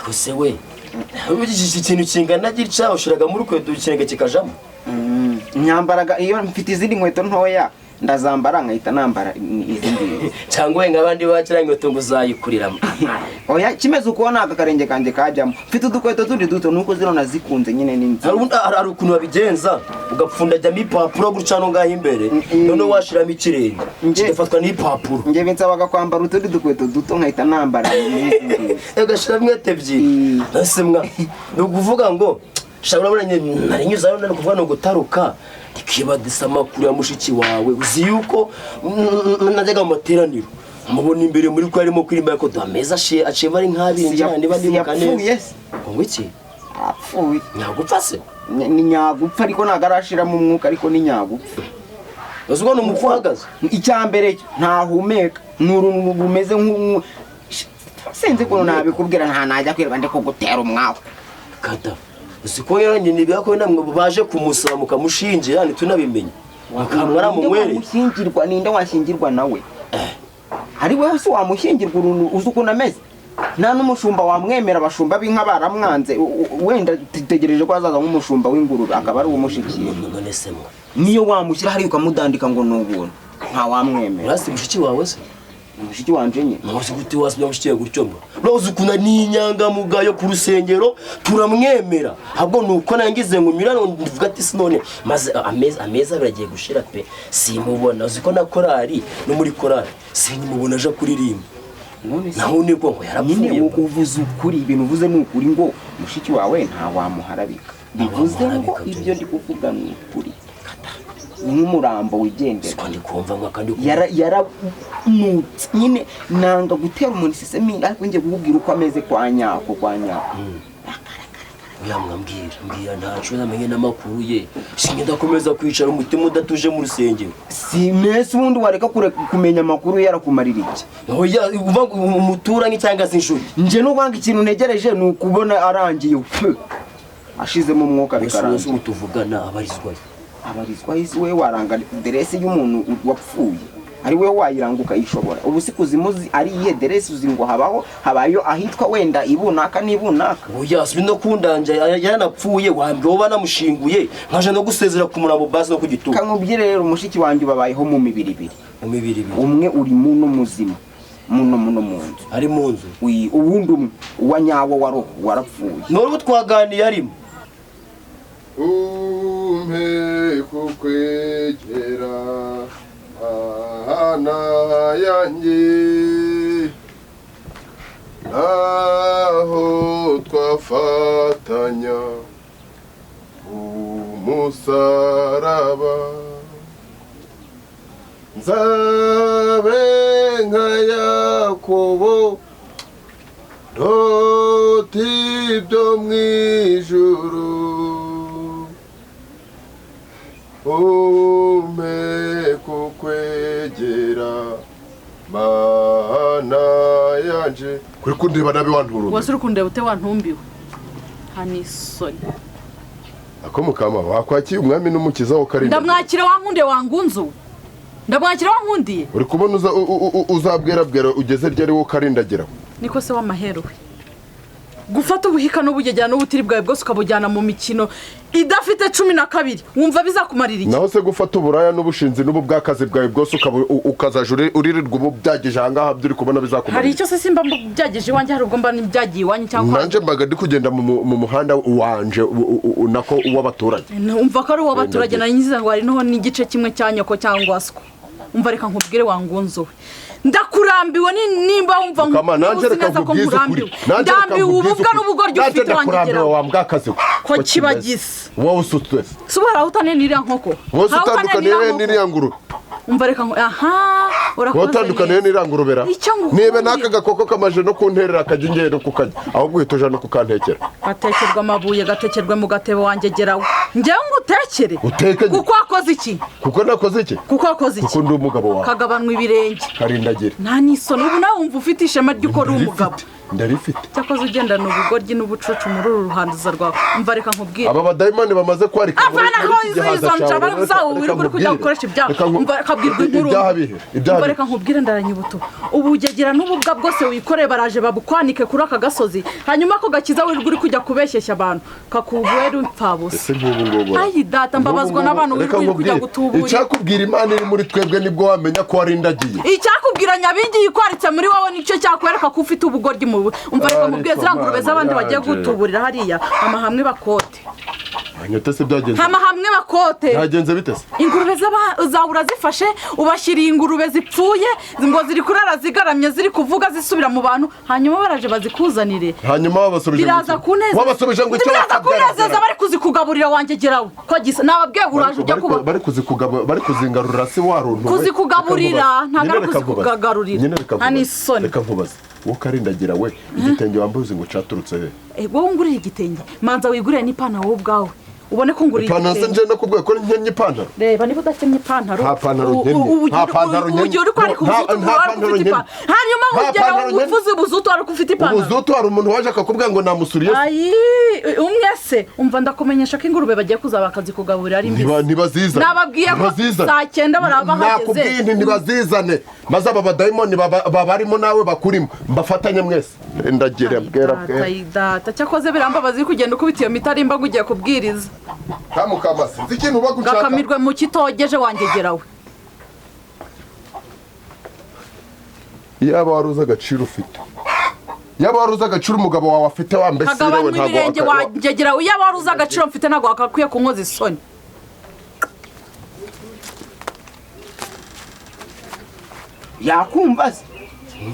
Ariko se we, iki kintu kingana gitya ushiraga muri urukweto, ikirenge kikajamo? Nyambaraga iyo mfite izindi nkweto ntoya, ndazambara nkahita nambara izindi. Cyangwa we nk'abandi bakira inkweto ngo uzayikuriramo? Oya, kimeze uko ntabwo akarenge kanjye kajyamo. Mfite udukweto tundi duto, nuko zino nazikunze nyine ni nziza. Hari ukuntu babigenza, ugapfundajyamo ipapuro gutya no ngaho imbere, noneho washiramo ikirenge kigafatwa n'ipapuro. Njye binsabaga kwambara utundi dukweto duto, nkahita nambara n'izi ngizi. Ugashyiramo inkweto ebyiri. Ese mwa, ni ukuvuga ngo sha, urabona nyine nari nyuze hano, ni ukuvuga ni ugutaruka ndikibadisa amakuru ya mushiki wawe. Uzi yuko najyaga mu materaniro mubona imbere muri ko arimo kuririmba, ariko duha ameza aciye ari nk'abiri njyana niba ndibuka Yapfuye neza. se? Ngo iki? Apfuye. Nyagupfa se? Ni nyagupfa, ariko ntabwo arashiramo umwuka, ariko ni nyagupfa. Uzi ko ni umupfu uhagaze? Icya mbere cyo ntahumeka, ni uruntu rumeze nk'u, sinzi ukuntu nabikubwira, nta najya kwirirwa ndi kugutera umwaku. Kata, uzi ko yaranye ko namwe baje kumusaba mukamushingira, ntitunabimenye, mukamwara munywereye. Wamushyingirwa? Ninde washyingirwa nawe? Ari wowe se wamushyingirwa? Uruntu uzi ukuntu ameze, nta n'umushumba wamwemera. Abashumba b'inka baramwanze. Wenda dutegereje ko hazaza nk'umushumba w'ingurube, akaba ari umushyikira. None se mwa, Niyo wamushyira hariya ukamudandika ngo ni ubuntu, ntawamwemera. Urasi mushiki wawe se? Mushiki wanje nyine. Ntuzi gute wasubira mushiki wawe gutyo mwa? Urazi ukuntu ni inyangamugayo ku rusengero, turamwemera. Ahubwo ni uko nangize ngo nyurane, mvuga ati sinone maze amezi 2 agiye gushira pe, simubona. Uzi ko na korali, no muri korali sinkimubona aje kuririmba. None se Naho nibwo ngo yarapfuye. Nyine Mba. uvuze ukuri, ibintu uvuze ni ukuri, ngo mushiki wawe ntawamuharabika, bivuze ngo Ntawamuharabika. ibyo ndi kuvuga ni ukuri, ni nk'umurambo wigendera. Siko ndi kumva mwa, kandi kumva. Yaranutse nyine. Nanga gutera umuntu isesemi, ariko ngiye kukubwira uko ameze kwa nyako, kwa nyako. Oya mwambwira, mbwira, ntaco namenye n'amakuru ye. Sinjye ndakomeza kwicara umutima udatuje mu rusengero. Si nese ubundi wareka kumenya amakuru, yarakumarira iki? Oya, uva umuturanyi cyangwa se inshuti. Nje n'ubanga ikintu ntegereje ni ukubona arangiye pfu, ashizemo umwuka, Ese bikarangira. ubu tuvugana abarizwayo? Abarizwa isi we waranga deresi y'umuntu wapfuye? Ari we wayiranga ukayishobora? Ubu si kuzimu ari iyihe deresi uzi ngo habaho, habayo ahitwa wenda ibunaka n'ibunaka? Oya, si no kundanja, yaranapfuye, wambwe wowe banamushinguye, nkaje no gusezera ku murambo basi no ku gituba. Kankubwire rero, mushiki wanjye babayeho mu mibiri ibiri. Mu mibiri ibiri? Umwe uri muno muzima, muno mu nzu. Ari mu nzu? Uwundi umwe uwa nyawo wa roho warapfuye. None ubu twaganiye arimo? Umpe kukwegera Mana yanjye, naho twafatanya umusaraba, nzabe nka Yakobo, ndota ibyo mu ijuru. Umpe kukwegera Mana yanje. Kuri kundeba nabi, wanturumye. Wose uri kundeba ute, wantumbiwe? Nta n'isoni. Ako mukama, wakwakiye umwami n'umukiza wo karinda? Ndamwakira wankundiye, wangunzu? Ndamwakira wankundiye? Uri kubona uza uzabwerabwera ugeze ryari wo karindagira? Niko se w'amaheru we, gufata ubuhika n'ubugegera n'ubutiri bwawe bwose ukabujyana mu mikino idafite 12, wumva bizakumarira iki? Naho se gufata uburaya n'ubushinzi n'ubu bw'akazi bwawe bwose ukazaja uririrwa ubu byagije ahangaha, byo uri kubona bizakumarira? Hari icyo se simba byageje iwanjye? Hari ubwo mba byagiye iwanyu cyangwa? Nanjye mbaga ndi kugenda mu muhanda wanje, nako uw'abaturage. Umva ko ari uw'abaturage, nari ngize ngo hari noneho n'igice kimwe cya nyoko cyangwa siko. Umva, reka nkubwire wangunzu we, ndakurambiwe. Nimba wumva Kama nanjye uzi reka neza ko nkubwize ukuri. nkurambiwe. Nanjye reka Ndambiwe nkubwize ububwa ukuri. n'ubugoryi Nanjye ufite ndakurambiwe wangegeraho. wa mbwakazi we. Ko kiba gisa. Wowe usutse. Si ubu hari aho utaniye n'iriya nkoko? Wowe Hari aho utaniye utandukaniye n'iriya nkoko? n'iriya ngurube? Umva, reka ngo aha Wowe urakoze utandukaniye neza. n'iriya ngurubera? Icyo ngukundira. Niba n'aka gakoko kamaje no kunterera akajya ingendo kukajya, ahubwo uhita uja no kukantekera. Gatekerwa amabuye, gatekerwe mu gatebo wangegerawe. Njyewe ngo utekere? Uteke nyine. Kuko wakoze iki? Kuko nakoze iki? Kuko wakoze iki? Kuko ndi umugabo wawe. Kagabanwa ibirenge. Karindagira. Nta n'isoni. Ubu nawe wumva ufite ishema ry'uko uri umugabo? Ndarifite. Cyakoze ugendana ubugoryi n'ubucucu muri uru ruhanduza rwawe. Umva, reka nkubwire. Aba badayimoni bamaze kwarika muri Avana muri ko iki gihaza izo cyawe. nshaba Reka zawo wirirwa uri kujya nkubwire. gukoresha ibyaha. Reka Umva, kabwirwa inkuru. Ibyaha bihe? Ibyaha Umva, bihe? reka nkubwire, ndaranyibuto ubugegera n'ububwa bwose wikoreye baraje babukwanike kuri aka gasozi, hanyuma ako gakiza wirirwa uri kujya kubeshyeshya abantu kakubera impfabusa. Ese nk'ubu ngubu Ayi data, mbabazwa n'abantu Reka wirirwa uri kujya nkubwire. gutuburira. Icyakubwira Imana iri muri twebwe, nibwo wamenya ko warindagiye. Icyakubwira nyabingi yikwaritse muri wowe, nicyo cyakwereka ko ufite ubugoryi mu. Umva, reka nkubwire, Ariko ziriya ngurube Mana z'abandi bagiye yanjye. gutuburira hariya, amahamwe bakote. Hanyuma se byagenze? Amahamwe bakote. Byagenze bite se? Ingurube zawe urazifashe, ubashyiriye ingurube zipfuye ngo ziri kurara zigaramye, ziri kuvuga zisubira mu bantu, hanyuma baraje bazikuzanire. Hanyuma wabasubije ngo Biraza iki? kunezeza. Wabasubije ngo icyo? Biraza kunezeza bari kuzikugaburira, wanjye gerawe ko gisa nababwiye, uraje ujya kuba Bari kuzikugaba, bari kuzingarurira se waruntu we? Kuzikugaburira, Reka nkubaze. ntabwo ari Nyine reka nkubaze. kuzikugagarurira. Nyine reka Nta nkubaze. n'isoni. Reka nkubaze, wowe ukarindagira we, igitenge wambaye uzi ngo caturutse he? Eh, wowe ungurira igitenge, manza wigurire n'ipantaro wowe ubwawe, ubone ko ngurira Ipantaro se? igitenge. Nje nakubwiye ko nkennye ipantaro. Reba niba udakennye ipantaro. Nta pantaro nkennye. Nta pantaro nkennye. Ugiye uri kwarika Nta- ubuzutu nta wari pantaro ufite nkennye. ipantaro, hanyuma Nta ugera pantaro nkennye. uvuze ubuzutu wari ufite ipantaro. Ubuzutu, hari umuntu waje akakubwira ngo namusuriye se? Ayi, umwe se? Umva, ndakumenyesha ko ingurube bagiye kuza bakazikugaburira ari mbisi. Ntibazizane. Nababwiye ko Ntibazizane. saa 9 baraba bahageze. Nakubwiye nti ntibazizane, maze aba badayimoni babarimo nawe bakurimo mbafatanye mwese. Ndagira bwera Data, bwera. ayi, data, cyakoze birambabaza uri kugenda ukubita iyo mitarimba ngo ugiye kubwiriza. Ntamukama, sinzi ikintu uba gushaka. Gakamirwe mu kitogeje, wangegerawe. Yaba wari uzi agaciro ufite, yaba wari uzi agaciro umugabo wawe afite, wa mbese we Kagabanywa ntabwo ibirenge, wangegerawe. Yaba wari uzi agaciro mfite, ntabwo wakakwiye kunkoza isoni. Yakumva se?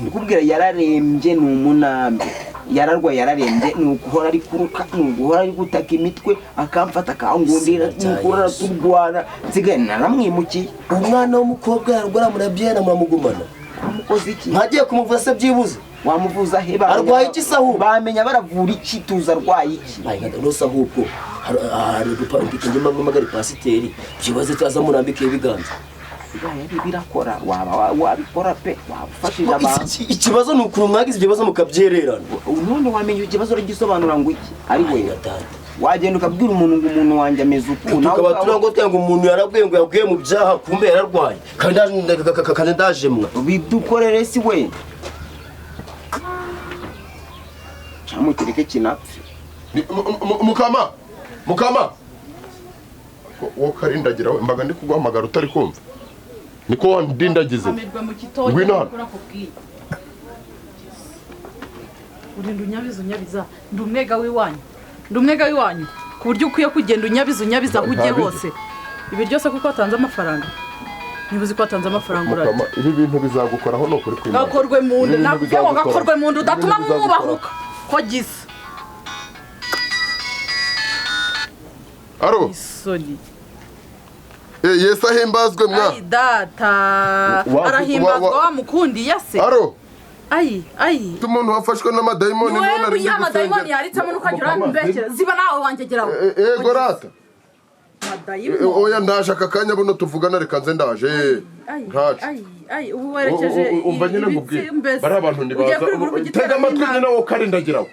Ndikubwira, yararembye, ni umunambi, yararwaye, yararembye, ni uguhora ari kuruka, ni uguhora ari gutaka imitwe, akamfata akangundira, ni uguhora turwana, nsigaye naramwimukiye. Umwana w'umukobwa yarwara, murabyera muramugumana? Wamukoze iki? Ntagiye kumuvuza se byibuze? Wamuvuza he? Arwaye iki se ahubwo? Bamenya baravura iki? Tuzi arwaye iki? Nusa ahubwo hari njye mpamagare pasiteri byibaze, tuza murambike ibiganza. Bibaye ari birakora, waba wabikora pe, waba ufashije abantu. Ikibazo ni ukuntu mwagize ibyo bibazo mukabyererana. None wamenya ikibazo uragisobanura ngo iki ari we? Ay, data. Wagenda ukabwira umuntu ngo umuntu wanjye ameze uku, nawe Tukaba turango twenga umuntu yarabwiye ngo yaguye mu byaha, kumbe yararwaye, kandi kandi ndaje mwa. Bidukorere si we, cyangwa kireke kinapfe. Mukama, mukama, wowe ukarindagira we, mbaga ndi kuguhamagara utari kumva, niko wandindagize. Kamirwe mu kitogeje. Ngwino hano. Nakubwiye, urinda unyabiza unyabiza. Ndi umwega w'iwanyu? Ndi umwega w'iwanyu ku buryo ukwiye kugenda unyabiza unyabiza aho ugiye Nta biryo. hose? Ibi byose kuko watanze amafaranga? Niba uzi ko watanze amafaranga, urarya. Mukama, ibi bintu bizagukoraho, ni ukuri kw'Imana. Gakorwe mu nda. Ibi bintu Nakubwiye ngo bizagukoraho. gakorwe mu nda, Ibi udatuma bintu bizagukoraho. mwubahuka ko gisa. Aro. Isoni. Yesu ahimbazwe mwa. Ayi data. Arahimbazwa wamukundiye se? Aro. Ayi ayi. Umuntu wafashwe n'amadayimoni Niwe none ari iyo amadayimoni gusengera. yaritsemo n'ukagira Mukama, urambeshyera. Ziba nawe, wangegerawe. Ego rata. Madayimoni. Oya, ndaje aka kanya buno tuvugana, reka nze ndaje. Ayi, Ntacu. ayi ayi, ubu werekeje Umva nyine ibitsi nkubwire, mbese. bari abantu Ugiye ntibaza. kuri buri Tega kugitera amatwi n'intara. nyine, wowe ukarindagirawe.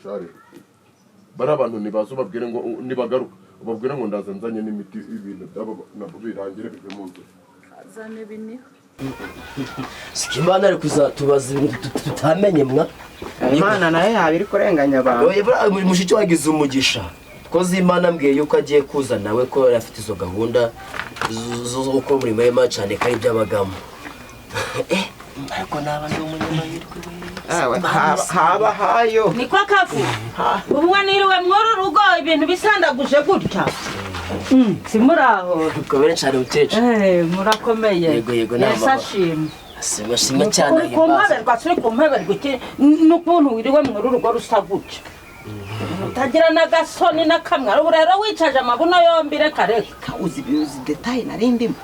Shari. Bari abantu ntibaza, ubabwire ngo nibagaruka ubabwire ngo ndaza nzanye n'imiti, ibintu byabo nabo birangire bive mu nzira. Zane biniho. Siko Imana ari kuzatubaza ibintu tutamenye mwa. Imana nayo yaba iri kurenganya abantu. Oya, buriya mushiki wagize umugisha koze Imana ambwiye yuko agiye kuza nawe, ko yari afite izo gahunda zo gukora umurimo w'Imana cyane, kandi byabagamo. Ariko naba ndi umunyamahirwe we. Awe, haba hayo. Niko kavu ubu niriwe mw'uru rugo ibintu bisandaguje gutya. Si muraho? Bikomere cyane, mukecuru. Murakomeye? Yego, yego, ni Yesu amahoro. ashimwe. Shimwa shimwa cyane. Uri ku Ahimbaza. mpaberwa, turi ku mpaberwa iki n'ukuntu wiriwe mw'uru rugo rusa gutya, utagira n'agasoni n'akamwe? Ubu rero wicaje amabuno yombi, reka reka. Uzi détails nari ndimo?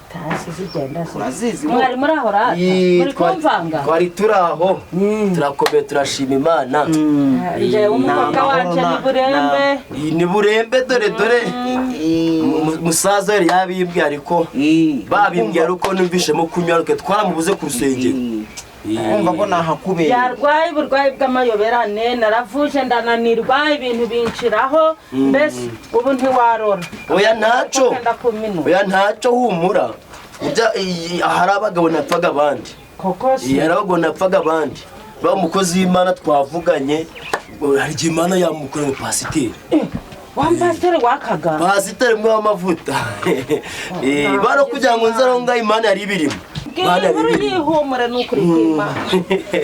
Tasi zigenda Urazizi wowe? Mwari muraho rata? Yee, Muri kumvanga? Twari turi aho, turakomeye, turashima Imana. Jewe umukobwa Ni wanje amahoro. ni burembe. Iyi ni burembe, dore dore. Musaza yari yabimbwiye, ariko babimbwiye ariko numvishemo kunywa, ariko twaramubuze ku rusengero. Kumva ko nahakubera. Yarwaye uburwayi bw'amayoberane, naravuje ndananirwa, ibintu binshiraho, mbese ubu ntiwarora. Oya ntaco. Kenda kuminura. Oya ntaco, humura. Ujya ahari abagabo napfaga abandi. Koko se. Hari abagabo napfaga abandi. Ba umukozi w'Imana twavuganye, hari igihe Imana yamukora ngo pasiteri. Wa pasiteri wakaga. Pasiteri mwe w'amavuta. Baro kugira ngo nze aho ngaho Imana yari ibirimo. Bwira inkuru yihumure n'ukuri kw'Imana.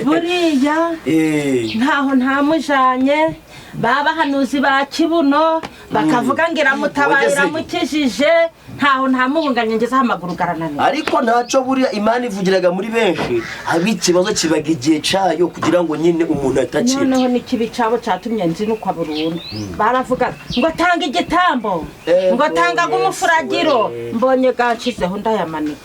Buriya ntaho ntamujanye, babahanuzi ba kibuno bakavuga ngo iramutabaye iramukijije, ntaho ntamubunganye ngezeho amaguru garananira. Ariko ntaco buriya Imana ivugiraga muri benshi, haba ikibazo kibaga igihe cayo kugira ngo nyine umuntu atakira. Noneho n'ikibi cabo catumye nzinukwa burundu. Baravuga ngo tanga igitambo, ngo tanga umufuragiro, mbonye ganshizeho ndayamanika.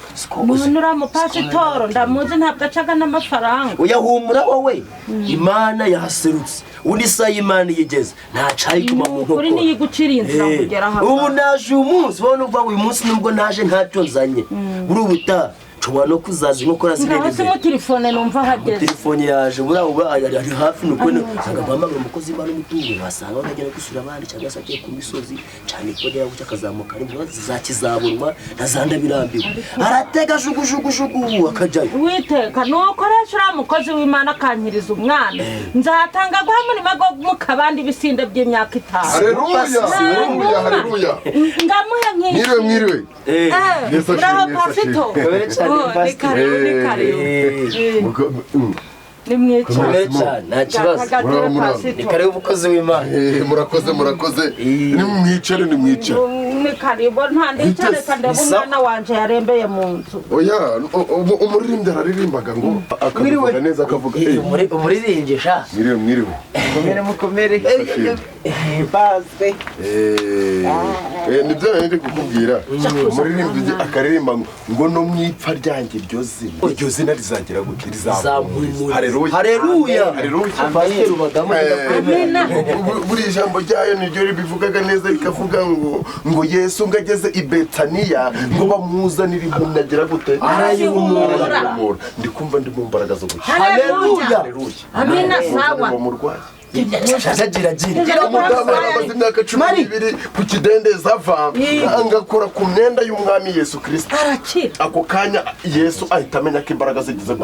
None uriya mupasitoro ndamuzi ntabwo acaga n'amafaranga. Oya humura wowe, Imana yahaserutse. Undi isaha y'Imana yigeze nta cayi kuma mu nkokora. Kuri niyo igucira inzira kugera aho. Ubu naje uyu munsi, wowe nuva uyu munsi nubwo naje ntacyo nzanye. Buri ubutaha nshobora no kuzaza inkokora zirenze. Ngaho se mu telefone numva hageze. Telefone yaje buriya uba ari hafi nuko nsanga guhamagara umukozi w'Imana umutungo wasanga bagera gusura abandi cyangwa se agiye ku misozi cyane ko agera gutya akazamuka ari mu zakizabunwa ntazanda birambiwe. Aratega jugu jugu jugu akajyayo. Witeka nukoresha uriya mukozi w'Imana akankiriza umwana. Nzatanga guha umurimo go mu kabandi ibisinde by'imyaka 5. Haleluya, haleluya, haleluya. Ngamuhe nk'iki. Mwiriwe, mwiriwe. Muraho pasito. Ni karibu, ni karibu. Ni mwica. Nta kibazo. Ni karibu umukozi w'Imana. Murakoze, murakoze. Ni mwicare, ni mwicare. Ni karibu nta ndicare kandi umwana wanje yarembeye mu nzu. Oya, umuririmbyi araririmbaga ngo akavuga neza akavuga. Umuririmbyi sha. Mwiriwe, mwiriwe. Mukomere, mukomere. Bazwe. Nibyo nari ndi kukubwira. Umuririmbyi akaririmba ngo no mwipfa ryanjye iryo zina. Iryo zina rizagira gute? Rizamuhumuriza. Haleluya. Haleluya. Haleluya. Pasiteri ubagamo ndakwemera. Buri ijambo ryayo niryo ribivugaga neza rikavuga ngo Yesu ngageze i Betaniya ngo bamuzanire impumyi agira gute? Arayihumura. Ndi kumva ndi mu mbaraga zo gukira. Haleluya. Amina sawa. Gira umudamu yaramaze imyaka 12 ku kidendezi ava angakora ku myenda y'umwami Yesu Kristo. Arakira. Ako kanya Yesu ahita amenya ko imbaraga zigize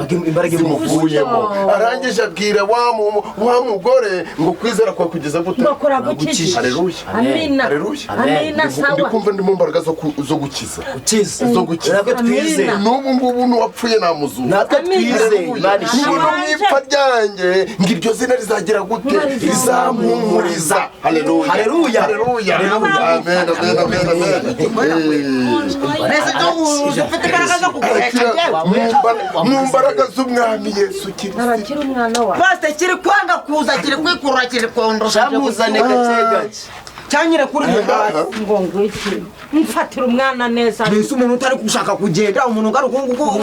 zimuvuyemo. Arangije abwira wa mugore ngo kwizera kwawe kugeza gute? Ngo kuragukijije. Haleluya. Amina. Haleluya. Amina sawa. Ndi kumva ndi mu mbaraga zo gukiza. Gukiza. Zo gukiza. Natwe twizeye. N'ubu ngubu n'uwapfuye namuzura. Natwe twizeye. Imana ishimwe. Mwipfa ryanjye ngo iryo zina rizagira gute? Rizampumuriza. Haleluya. Haleluya. Haleluya. Amen, amen, amen, amen. Mbese ufite imbaraga zo kuguheka. Mu mbaraga z'umwami Yesu Kristo. Arakira umwana wawe. Pastor kiri kwanga kuza kiri kwikurura kiri kondosha. Cyamuzane gake gake. Cyanyire kuri ngo ngwiki. Mfatira umwana neza. Mbese umuntu utari gushaka kugenda umuntu ngaruka nguko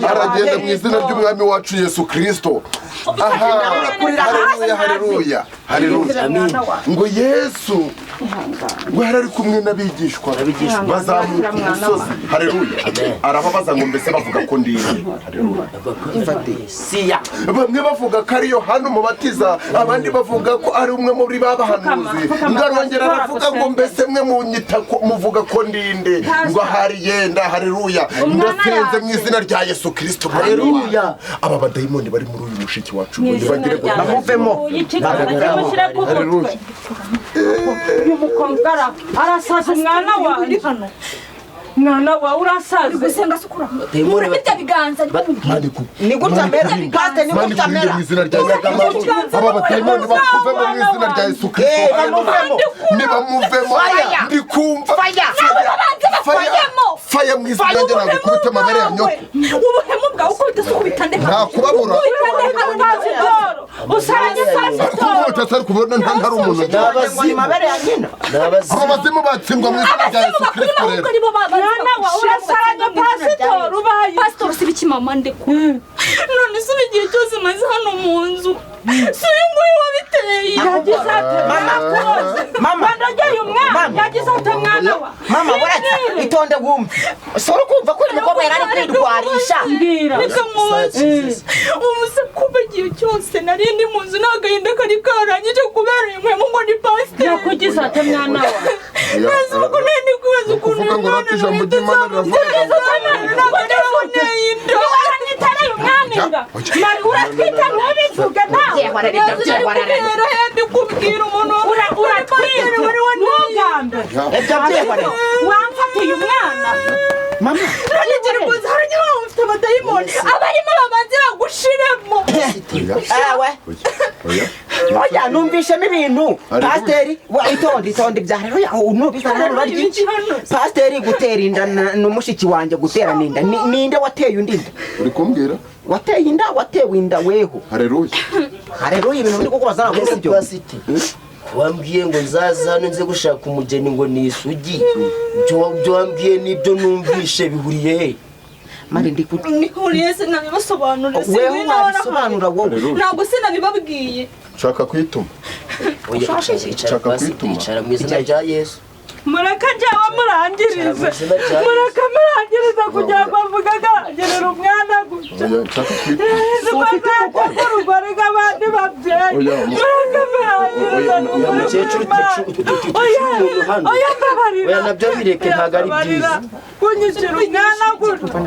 aragenda mu izina ry'umwami wacu Yesu Kristo. Haleluya, haleluya, haleluya. Ngo Yesu ngo yari ari kumwe n'abigishwa bazamuka umusozi. Haleluya. Arababaza ngo mbese bavuga ko ndi Haleluya. Bamwe bavuga ko ari Yohana Umubatiza, abandi bavuga ko ari umwe muri babahanuzi. Ngarongera aravuga ngo mbese mwe munyita ko muvuga ko ndinde ngo hari yenda. Haleluya. Ndasenze mu izina rya Yesu Kristo. Haleluya. Aba badayimoni bari muri uyu mushiki wacu ngo nibagire ngo bamuvemo. Haleluya. Uyu mukobwa arasaza umwana wawe. Mwana wawe urasaze. Gusenga sukura. Ibyo biganza ni gutya mera. Pastor ni gutya mera. Mu izina rya Yesu. Aba badayimoni bakuvemo mu izina rya Yesu Kristo. Nibamuvemo. Ndi kumva fire mu izina rya nagukubita amabere ya nyoko. Ubuhemu bwawe uko bidasukubita nde. Nta kubabura. Usaranye pastor. Utatari kubona nta ntari umuntu. Amabere ya nyina. Aba bazimu batsindwa mu izina rya Yesu Kristo rero. Mwana wa urasaranye pastor ubaye. Pastor sibiki mama ndeko. None se igihe cyose maze hano mu nzu. Si uyu nguyu wabiteye. Yagize ati mama Mama. Wandogeye umwana. Mama. Yagize ati mwana wa. Mama uretse itonde wumve. Si uri kumva ko uyu mukobwa yari ari kwirwarisha? Mbwira. Reka mubaze umuse kuba igihe cyose nari ndi mu nzu nta gahinda kari karangije kubera uyu muhemu ngo ni pasiteri. Yakugize ate mwana wa? Ntazi uko nari ndi kwibaza Ni ukuntu ukuvuga uyu ngo mwana rata ijambo ry'Imana riravuga ngo- ntabwo naraboneye inda. Waranyitereye umwana inda. Mari uratwite ntubivuge nawe. Kubera he ndi kubwira umuntu Uratwite ntugambe. Ibyo byihorere. Wamfatiye umwana. Mama. None ngira ngo hanyuma mufite amadayimoni abarimo babanza bagushiremo. Ewe. Oya. Oya numvishemo ibintu. Haleluya. Pasiteri wa itonde itonde ibya haleluya numvise hano barya iki? Pasiteri gutera inda n'umushiki wanjye guterana inda. Ninde wateye undi inda? Uri kumbwira? Wateye inda watewe inda weho. Haleluya. Haleluya ibintu ndi kukubaza ntabwo Mbese ari byo. pasite wambwiye ngo nzaza hano nze gushaka umugeni ngo ni isugi, ibyo wambwiye n'ibyo numvishe bihuriye he? Mari ndi ku Nihuriye sinabibasobanurira. Weho wabisobanura wowe. Haleluya. Ntabwo sinabibabwiye. Nshaka kwituma. Oya, icara Nshaka pasite, kwituma. icara mu izina rya Yesu. Mureke njyewe murangirize. Mureke murangirize kugira ngo mvuge agaragirira umwana gutya. Oya, nshaka kwituma. Ko urugori rw'abandi babyeyi. Oya, Mureke murangirize. Oya, ni Oya ukuri mukecuru, kw'Imana. utucira umuntu hano. Oya mbabarira. Oya nabyo bireke ntabwo ari byiza. Kunyicira umwana gutya.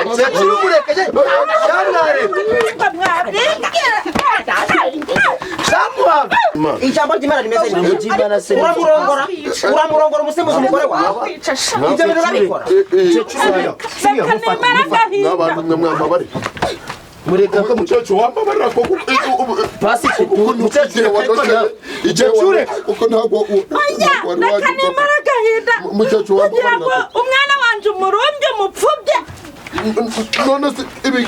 Mukecuru mureke shamwareka shamuhaga. Ijambo ry'Imana rimeze Ijambo ry'Imana se ni- Uramurongora. Uramurongora umusimbuza umugore wawe. Ibyo bintu urabikora. Mukecuru Reka nimara agahinda. N'abantu mwe mwambabarira. mureka ko Mukecuru wambabarira ko pasite ukuntu mukecuru igihe ariko wanogeye igihe Mukecuru. uko ntabwo Oya, wari reka wanyumva. nimara agahinda. Mukecuru Kugira ngo wambabarira. umwana wanjye umurumbye umupfubye. None se ibi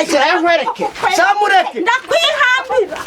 Ekerayo nkwereke. shamureke. Ndakwihambira.